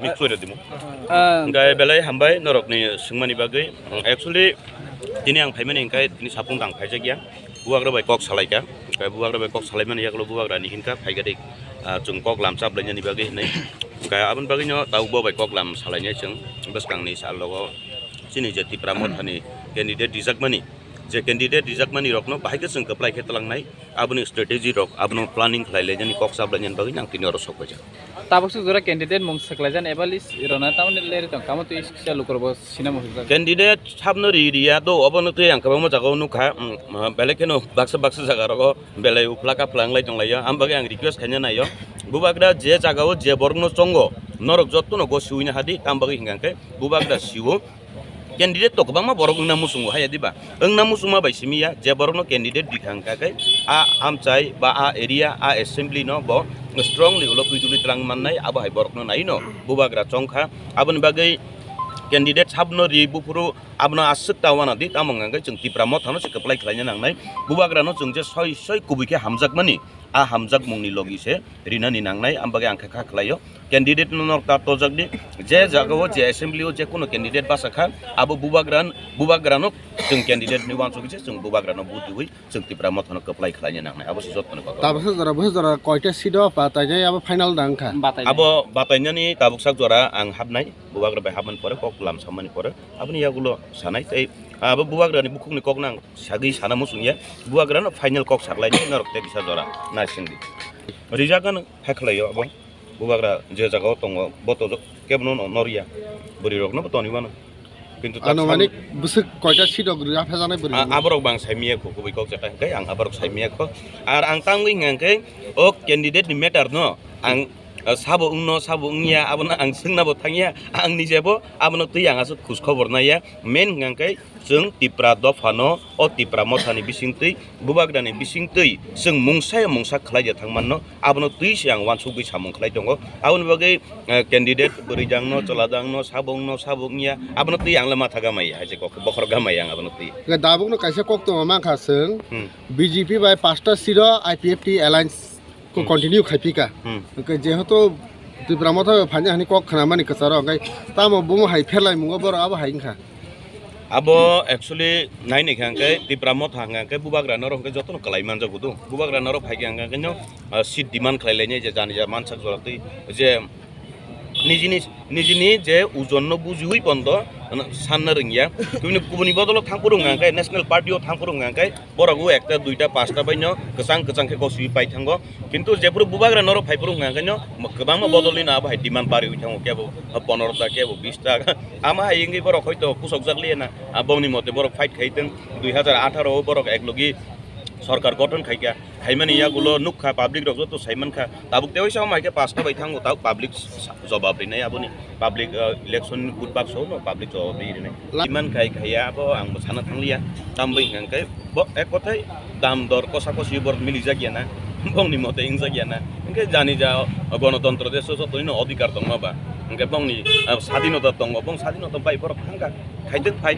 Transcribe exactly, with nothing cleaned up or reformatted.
Mix kore dimo. Ah. Hingke belai hambai norokni swngmani bagwi. Actually, tini ang phaimani hingke tini sapung tang phaijakya. Bubagra bai kok salaika. Hingke bubagra bai kok salaimani yagulo bubagrani hinka phaikadi, ah, chwng kok lam chaplainani bagwi hinwi. Hingke aboni bagwino tabuk bo bai kok lam salainai chwng bwskangni sal logo chini je Tipra Mothani candidate rijakmani, je candidate rijakmani rokno bahai khe chwng kwplai khe twlangnai. Aboni strategy rok, abono planning khlai lainani kok chap lainani bagwi ang tini oro sok paijak. Tabuk swk jora candidate mung swk laijani eba list rwna tamoni leri tong kamo twi kisa lukurokbo sina muchungjak. Candidate sabno ri riya do, obono twi ang kwbangma jagao nukha, mm, belai kheno baksa baksa jaga rogo belai uphla kapla wng lai tong laio, am bagwi ang request khaina naio. Bubagra je jagao je borokno chongo, norok jottono go siwi na hadi, tam bagwi hingka khe bubagra siwo. Candidate to kwbangma borok wngna muchungo haya diba? Wngna muchungma bai simi ya, je borokno candidate di thang kha khe a amchai ba a area, a assembly no bo strongly ulo twi twi twlang mannai, abo hai borokno nai no bubagra chong kha. Aboni bagwi candidate sabno ri buphuru abono aswk ta wana di, tamo hwnka khe chwng Tipra Mothano se kwplai khlaina nangnai. Bubagrano chwng je soi soi kubui khe hamjakmani, a hamjakmungni logi se rinani nangnai, am bagwi ang khe kha khlaio. Candidate no norok ta tojak di, je jaga o, je assembly o, je kuno candidate basa kha, abo bubagra, bubagra no chwng candidate ni uansugwi se chwng bubagra no vote diwi chwng Tipra Mothano kwplai khlaina nangnai, abo se joto ni kotor. Tabuk sak jora, bwswk jora koita seat o batai nai abo final da wngkha? Batai nai. Abo batainani tabuk sak jora ang hapnai, bubagra bai hapmani pore kok lam sammani pore aboni yagulo sanai tei abo bubagra ni bukhuk ni kok nang sagwi sana muchung ya, bubagra no final kok saklai nai norok tei kisa jora na singdi. Rijak ano hai khlaio abo. Bubagra je jaga o tongo, bo to kebo no nor ya. Bwrwi rok no bo toni mano. Kintu tak anumanik sal bwswk koita seat rok rwya phajaknai bwrwi a-, rok no? Aborok bang saimiya kho, kubui kok jata hwnkhe ang aborok saimiya kho. Ar ang tangwi hwnkha hwnkhe o candidate ni matter no ang, ah, sabo wngno, sabo wngya, abono ang swngna bo thangya. Ang nije bo abono twi ang aswk khus khobor naiya. Main hwnkha hwnkhe chwng Tipra dophano, o Tipra Mothani bisingtwi, bubagrani bisingtwi chwng mungsa ya mungsa khlai ya thang manno, abono twi se ang uansukgwi samung khlai tongo. Aboni bagwi, eh, candidate bwrwi dangno, chwla dangno, sabo wngno, sabo wngya, abono twi ang le matha gamaiya, hai se kok bokhorok gamaiya ang abono twi. Hwnkhe dabukno kaisa kok tongo mankha chwng, hmm, B J P bai pasta seat o I P F T alliance ko, hmm, continue khai phi kha. Hmm. Hwnkhe jehetu Tipra Motha bai phaini hani kok khnamani kwcharo, hwnkhe tamo bomo hai pherlai mungo borok abo hai wngkha. Abo actually nai naikha hwnkhe Tipra Motha hwnkha hwnkhe bubagra norok hwnkhe jotono kwlai manjago do. Bubagra norok phaikha hwnkha hwnkhe no, ah, seat demand khlai lainai je jani ja mansak jora twi je nijini, nijini je ojon no bujiwi pondo, ano, sanna rwngya. Kubuni, kubuni bodolo thangphuru hwnkha hwnkhe, National Party o thangphuru hwnkha hwnkhe, borok o ekta, duita, pasta bai no kwchang kwchang khe gosiwi pai thango. Kintu jephuru bubagra norok phaiphuru hwnkha hwnkhe no, kwbangma bodol ni no abo hai demand bariwi thango, kebo ponero ta, kebo bis ta. Ama hai wngwi borok hoito kusokjak liya na. Aboni mote borok fight khai tong, dui hajar atharo o borok eklogi sorkar gothon khaikha. Khaimani yagulo nukha, public rok joto saimankha. Tabuk tewaisa omo hai khe pasta bai thango, tabuk public sa-, jobab rinai aboni. Public, uh, election budbak sono public jobab rinai. La- Iman khai khaiya abo ang bo sana thangliya. Tambai hwnkha khe bo ek kothai dam dor kosa kosi bor milijak ya na. Bongni mote wngjak ya na. Hwnkhe jani ja gonotontro deso jotoino odhikar tongma ba. Hwnkhe bongni, uh, sadinota tongo, bong sadinota bai borok thangkha. Khaitwk phai.